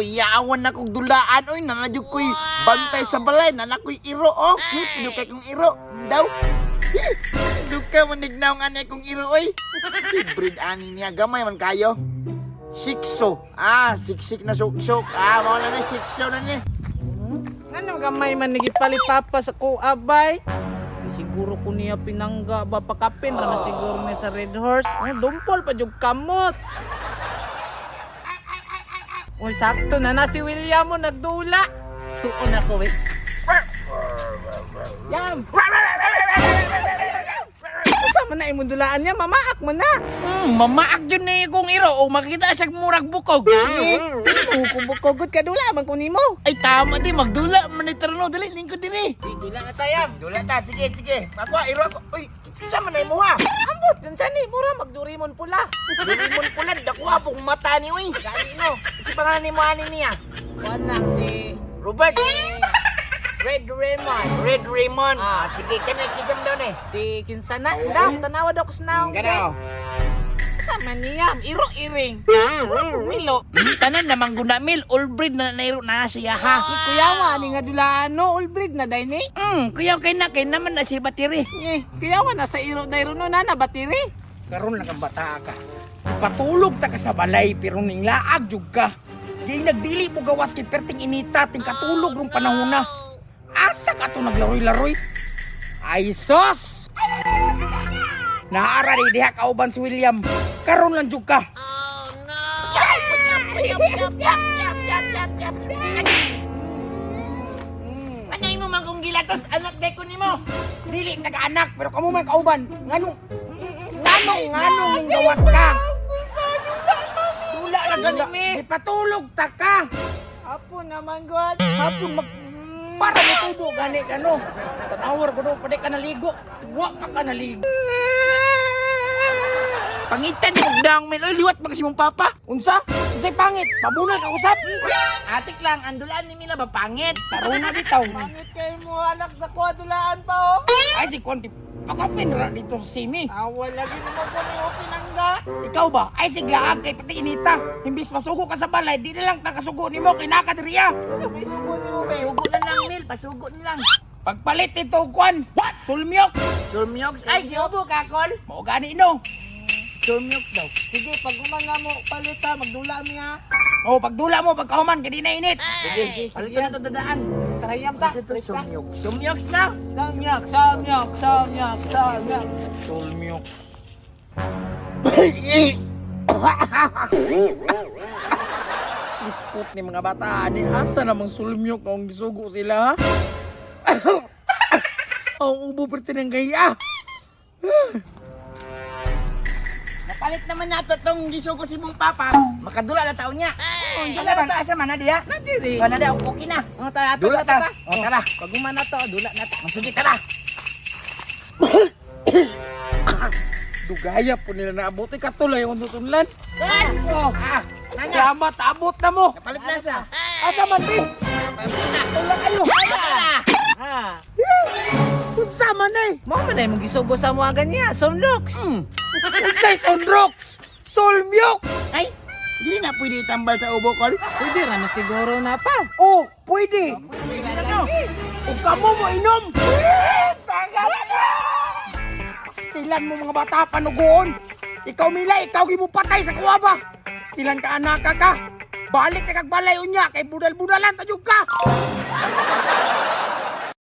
Kuyawan na kong dulaan oy, nana jud ko'y bantay sa balay, nana ko'y iro oh. Cute jud kay kong iro. Daw. Duka manignaw nga ni kong iro oy. Si breed ani niya gamay man kayo. Sikso. Ah, siksik na suksok. Ah, mao na ni sikso na ni. Ngano gamay man nagipalipapa sa kuha bay? Di siguro ko niya pinangga ba pakapin ra man siguro ni sa Red Horse. Ang dumpol pa jud kamot. Uy, sakto na na si William mo nagdula. Tuon ako, wait. Yam! Unsa man na imong dulaan niya? Mamaak man na. Mamaak jud ni kong iro o makita siya murag bukog. Eh, pili mo kubog ka dula man ko nimo. Ay tama di magdula man ni terno dali lingkod dinhi. Uy, dula na tayam. Dula ta, sige, sige. Ako, iro ako. Uy, sa man na imo ha? Ambot dun sa ni mura magdurimon pula. Dulimon pula, dakuha pong mata ni uy. Gani no. Si pangalan ni mo ani niya? Kuan lang si Robert. Red Raymond. Red Raymond. Ah. Ah, sige, kani kisam daw ni. Si Kinsana, daw, tanawa daw ko sa naong. Kana. Sa man niya, iro iring. Mura pud milo. Tanan namang gunamil all breed na nairo na siya ha. Ni kuyawa ani nga dulaan no, all breed na day ni. Kuyaw kay na naman na si batiri. Eh, kuyawa na sa iro dayro no nana batiri. Karon lang ang bata ka. Patulog ta ka sa balay pero ning laag jud ka. Di nagdili mo gawas kay perting inita ting katulog rong panahon na. Asa ka to naglaroy-laroy? Ay sos! Naara di diha kauban si William. Karon lang jud ka. Ano imo man kong gilatos anak day ko nimo? Dili nag-anak pero kamo man kauban. Nganong nganong nganong ning gawas ka? Dula lang gani mi. Di patulog ta ka. Apo naman god. Hapon mag para mo tubo gani ka no. Tanawar ko no pwede ka naligo. Wa pa ka naligo. Pangitan ni daang mil oy liwat man kasi mong papa. Unsa? Unsay pangit? Pabunal ka usap? Atik lang ang dulaan ni Mila ba pangit. Tarong na bitaw. Pangit kay mo anak sa kuha dulaan pa oh. Ay si Konti pakapin ra dito sa simi. Awa lagi naman ko ni pinangga. Ikaw ba? Ay siglaag kay pati inita. Imbis masugo ka sa balay, di na lang takasugo nimo kay naka diriya. Sa may suko ni mo be. Sugo na lang mil, pasugo na lang. Pagpalit ito kwan. What? Sulmyok. Sulmyoks ay giubo ka kol. Mao gani no. Sulmyoks daw. Sige, pag human nga mo palita, magdula mi ha. Oh, pagdula mo pagkahuman kay di na init. Sige, sige. na to dadaan. Trayam ta. Sulmyoks. Sulmyoks na. Samyak, samyak, samyak, samyak. Sulmyok. Iskot ni mga bata ni asa namang sulmyok ang gisugo sila ha? Ang ubo perti ng gaya. Napalit naman nato tong gisugo si mong papa. Makadula na taon niya. Asa man asa man na diha? Na diri. Wala na okay na. Oh, tara, Dula ta. Oh, tara. Pag human na to, dula na ta. Sige tara. Dugaya po nila naabot. Ay, katulay ang tutunlan. Oh, ah, nana. Salamat, abot na mo. Napalit na sa. Asa man di? Tula kayo. Tara. Ah. Unsa man eh? Mo man ay magisugo sa mga ganyan, sunlok. Unsay sunrocks? Sulmyok! Ay, dili na pwede itambal sa ubo kol. Pwede ra na siguro na pa. Oh, pwede. Pwede na no. O kamo mo inom. Eh, Tagalan na! Stilan mo mga bata, panugoon. Ikaw Mila, ikaw gibupatay sa kuwaba. Stilan ka anak ka ka. Balik na kag balay unya kay budal-budalan tadyog ka.